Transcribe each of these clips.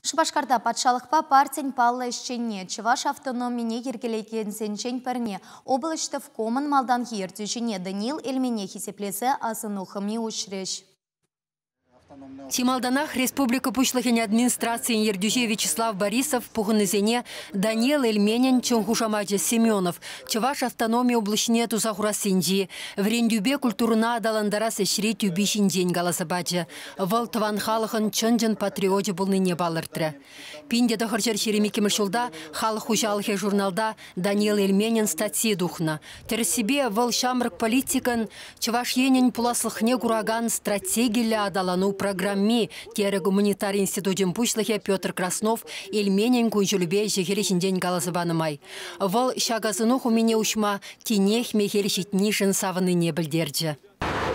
Шупашкарта патшалӑхпа партин паллӑ ӗҫченне, чӑваш автономине йӗркелекенсенчен пӗрне, облаҫтӑвкомӑн малтанхи ертӳҫине Даниил Эльмене хисеплесе асӑну хӑми уҫрӗҫ. Чи малтанах республика Пуҫлӑхӗн администрацийӗн ертӳҫи Вячеслав Борисов пухӑннисене Даниил Эльменӗн чӑн хушамачӗ Семенов Чӑваш автономи облаҫне туса хурассинчи, вӗрентӳпе культурӑна аталантарас ӗҫри тӳпи ҫинчен каласа пачӗ. Вӑл тӑван халӑхӑн чӑн-чӑн патриочӗ пулнине палӑртрӗ. 1922 ҫулта Халӑх хуҫалӑхӗ журналта Даниил Эльменӗн статйи тухнӑ. Тӗрӗссипе, вӑл ҫамрӑк политикӑн Чӑваш Енӗн пуласлӑхне куракан стратегиллӗ аталану программи, терӗ гуманитари институчӗн пуҫлӑхӗ Петр Краснов Эльменӗн кун-ҫулӗпе ӗҫӗ-хӗлӗ ҫинчен каласа панӑ май. Вӑл ҫак асӑну хумине уҫма тинех мехел ҫитнишӗн савӑннине пӗлтерчӗ.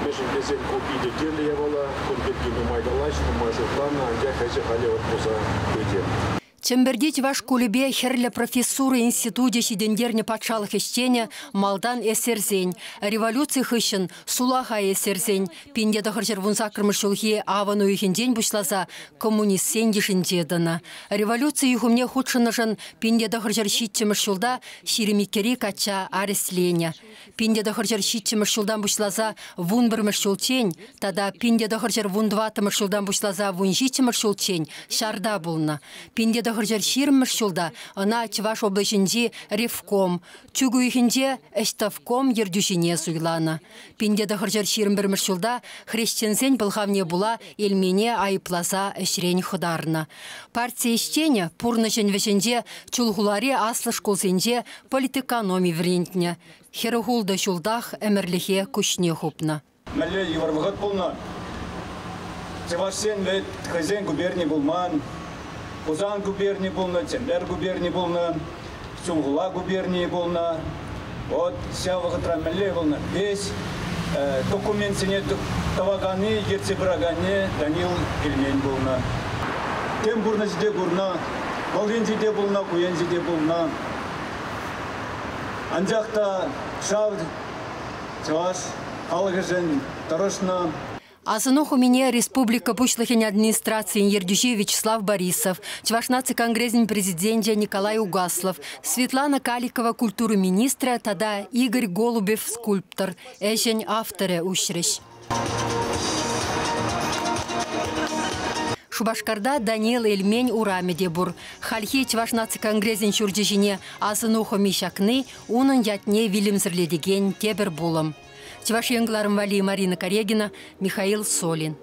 Мӗншӗн тесен ку питӗ кирлӗ япала, кун пирки нумай калаҫнӑ, нумай шутланӑ, анчах ӗҫӗ халӗ вӑт пулса пычӗ. Чӗмпӗрти чӑваш шкулӗпе Хӗрлӗ профессура институчӗ ҫитӗнтернӗ патшалӑх ӗҫченӗ малтан эсерсен, революци хыҫҫӑн сулахай эсерсен 1918 ҫулхи авӑн уйӑхӗнчен пуҫласа коммунистсен йышӗнче тӑнӑ. Революци юхӑмне хутшӑннӑшӑн 1907 ҫулта 22-ри качча арестленӗ. 1907 ҫултан пуҫласа 11-мӗш ҫулччен тата 1914 ҫултан пуҫласа 17-мӗш ҫулччен ҫарта пулнӑ. 1920 ҫулта ӑна Чӑваш облаҫӗнчи Ревком, чӳк уйӑхӗнче Ӗҫтӑвком ертӳҫине суйланӑ. 1921 ҫулта хресченсен пӑлхавне пула Эльмене айӑпласа ӗҫрен хӑтарнӑ. Парти ӗҫченӗ пурнӑҫӗн вӗҫӗнче Чулхулари аслӑ шкулсенче политэкономи вӗрентнӗ. Хӗрӗх ултӑ ҫултах ӗмӗрлӗхе куҫне хупнӑ. Мӗнле йывӑр вӑхӑт пулнӑ. Чӑвашсен вӗт хӑйсен губерни пулман. Хусан губерни пулнӑ, Чӗмпӗр губерни пулнӑ, Чулхула губернийӗ пулнӑ. Вот ҫав вӑхӑтра мӗнле пулнӑ? Весь документсене тӑваканни, ертсе пыраканни Данил Эльмен пулнӑ. Тем пурнӑҫӗ те курнӑ, вӑл енче те пулнӑ, ку енче те пулнӑ. Анчах та ҫав чӑваш халӑхӗшӗн тӑрӑшнӑ. Асӑну хумине республика Пуҫлӑхӗн администрацийӗн ертӳҫи Вячеслав Борисов, Чӑваш наци конгресӗн президенчӗ Николай Угаслов, Светлана Каликова культура министрӗ тата Игорь Голубев скульптор, ӗҫӗн авторӗ уҫрӗҫ. Шупашкарта Даниил Эльмен урамӗ те пур. Хальхи Чӑваш наци конгресӗн ҫурчӗ ҫине асӑну хӑми ҫакни унӑн ятне вилӗмсӗрлетекен тепӗр пулӑм. Чӑваш Ен кӑларӑм валли Марина Карягина, Михаил Солин.